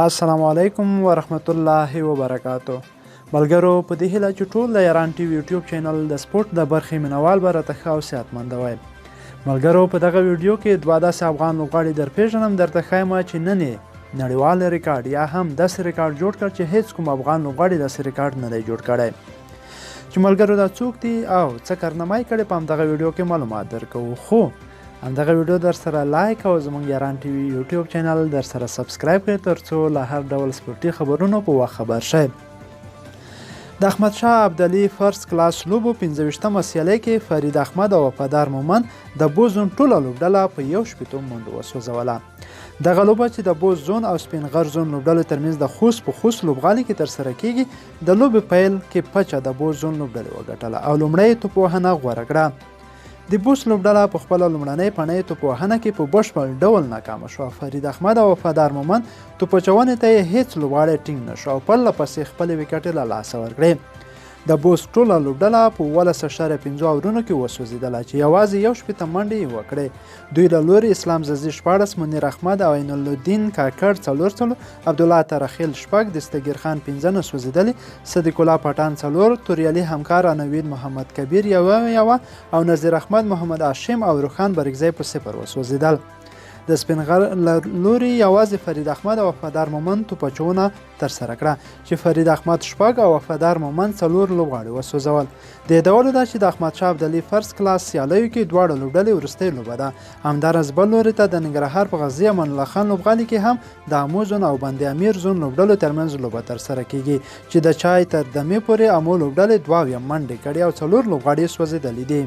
السلام علیکم ورحمت الله وبرکاتو ملګرو، په دې هیله چې ټول د یاران ټي وي یوټیوب چینل د سپورت د برخې مینوال به راته ښه او صحتمند وای. ملګرو، په دغه ویډیو کې دوه داسې افغان لوبغاړي در پیژنم، درته ښایم چې نن یې نړیوال ریکارډ یا هم داسې ریکارډ جوړ کړ چې هیڅ کوم افغان لوبغاړي داسې ریکارډ نه دی جوړ کړی. چې ملګرو دا څوک دي او څه کارنامه یې کړې، په همدغه ویډیو کې معلومات درکوو. خو همدغه ویډیو در سره لایک او زمونږ یاران ټي وي یوټیوب چینل در سره سبسکرایب کړئ ترڅو له هر ډول سپورتي خبرونو په وخت خبر شئ. د احمد شاه ابدالي فرست کلاس لوبو 25مه سیالۍ کې فرید احمد او وفادار مومند د بوز زون ټوله لوبډله په 61 منډو وسوځوله. دغه لوبه چې د بوز زون او سپین غر زون لوبډلو ترمنځ د خوست په خوست لوبغالي کې ترسره کیږي، د لوبې پیل کې پچه د بوز زون لوبډلې وګټله او لومړی توپوهنه غوره کړه. د بوس لوبډله په خپله لومړنۍ پڼۍ توپوهنه کې په بشپړ ډول ناکامه شوه. فرید احمد او وفادار مومند توپچونې ته یې هیڅ لوبغاړی ټینګ نه شو او پرله پسې خپلې ویکټې له لاسه ورکړې. د بوس ټوله لوبډله په 17.5 اورونو کې وسوځېدله چې یوازې 61 منډې یې وکړې. دوی له لوري اسلام ځاځي 16، منیر احمد او عین الدین کاکړ 4 4، عبدالله ترخیل 6، دستګیر خان 5 نه سوځېدلې، صدیق الله پټان 4، توریالي همکار نوید محمد کبیر 1 1 او نذیر احمد، محمد هاشم او روښان برکزی په 0 وسوځېدل. د سپین غر له لوري یوازې فرید احمد او وفادار مومند توپچونه ترسره کړه چې فرید احمد 6 او وفادار مومند 4 لوبغاړي وسوځول. د یادولو ده چې د احمد شاه ابدالي فرست کلاس سیالیو کې دواړه لوبډلې وروستۍ لوبه ده. همداراز بل لوري ته د ننګرهار په غازي امان الله خان لوبغالي کې هم د امو زون او بند امیر زون لوبډلو ترمنځ لوبه ترسره کیږي چې د چای تر دمې پورې امو لوبډلې 72 منډې کړې او 4 لوبغاړي سوځېدلي دي.